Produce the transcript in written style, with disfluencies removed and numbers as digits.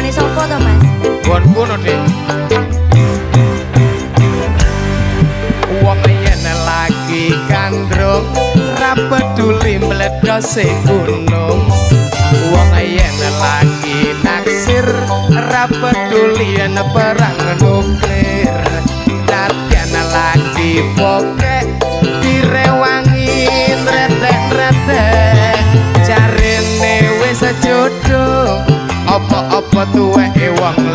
Nggone sapa to, Mas? Nggonku no, Dik. Wong yen lagi gandrung ra peduli mledose gunung. Wong yen lagi naksir ra peduli yen perang nuklir. Nadyan lagi bokek direwangi retek-retek. Jarene wis jodoh, apa-apa tuweke wong